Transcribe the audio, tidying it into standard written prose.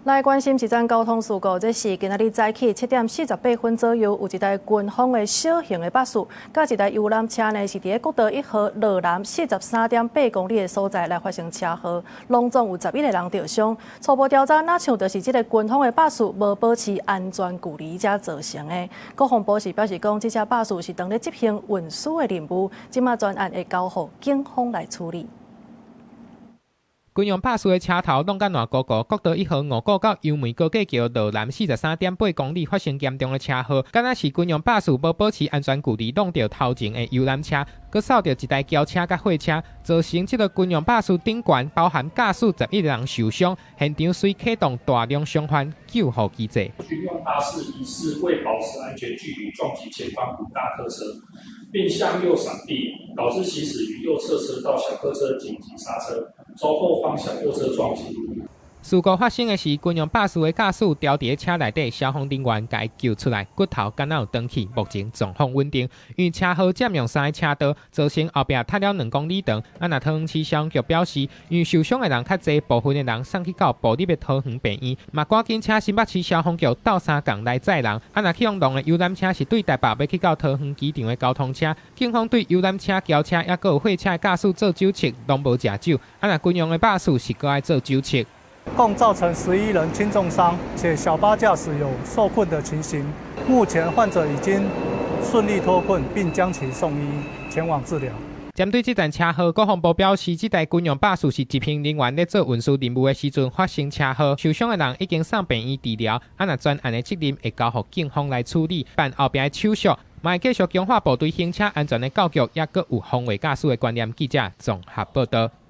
來關心一則交通事故，這是今仔日早起7點48分左右，有一台軍方的小型的巴士，佮一台遊覽車呢，是佇咧國道一號羅南43.8公里的所在來發生車禍，攏總有11個人著傷。初步調查，若像就是這個軍方的巴士無保持安全距離才造成的。國防部是表示講，這車巴士是當咧執行運輸的任務，這馬全案會交予警方來處理。軍用巴士的車頭挵甲爛糊糊，國道一號五股到楊梅高架橋羅南43.8公里發生嚴重的車禍，敢若是軍用巴士無保持安全距離，挵著頭前的遊覽車，閣掃著一台轎車佮貨車，造成這個軍用巴士頂懸包含駕駛11個人受傷，現場隨啟動大量傷患救護機制。軍用巴士疑似未保持安全距離撞擊前方五大客車，並向右閃避，導致行駛於右側車道小客車緊急剎車，遭後方小貨車撞擊。事故發生的時，軍用巴士的駕駛牢佇車內底，消防人員共伊救出來，骨頭敢若有斷去，目前狀況穩定。因為車禍佔用三個車道，造成後壁塞了2公里長。啊，若桃園市消防局表示，因為受傷的人較濟，部分的人送去到部立的桃園病院，嘛趕緊請新北市消防局鬥相共來載人。啊，若去予挵的遊覽車是對台北欲去到桃園機場的交通車，警方對遊覽車、轎車抑閣有貨車的駕駛做酒測，攏無食酒。啊，若軍用的巴士是閣愛做酒測。共造成11人輕重傷，且小巴駕駛有受困的情形。目前患者已經順利脫困，並將其送醫前往治療。針對這場車禍，國防部表示，這台軍用巴士是執行人員咧做運輸任務的時陣發生車禍，受傷的人已經送病院治療。啊，若全案的責任會交予警方來處理，辦後壁的手續，嘛會繼續強化部隊行車安全的教育，抑閣有防衛駕駛的觀念。記者綜合報道。